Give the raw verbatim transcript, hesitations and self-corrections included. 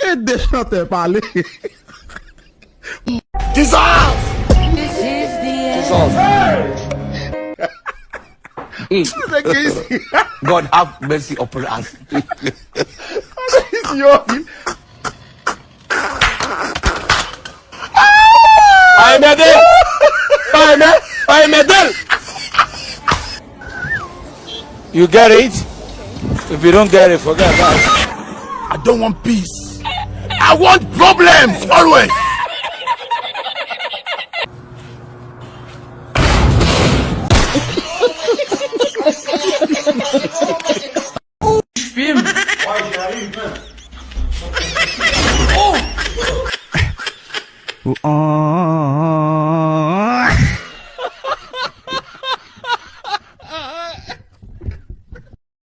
Ede chantè pale. Jesus! This is the end. Jesus! Nèg isi. God have mercy upon us. Yo. Ay mède! Ay mè! Ay mède! You get it? If you don't get it, forget about it. I don't want peace. I want problems always.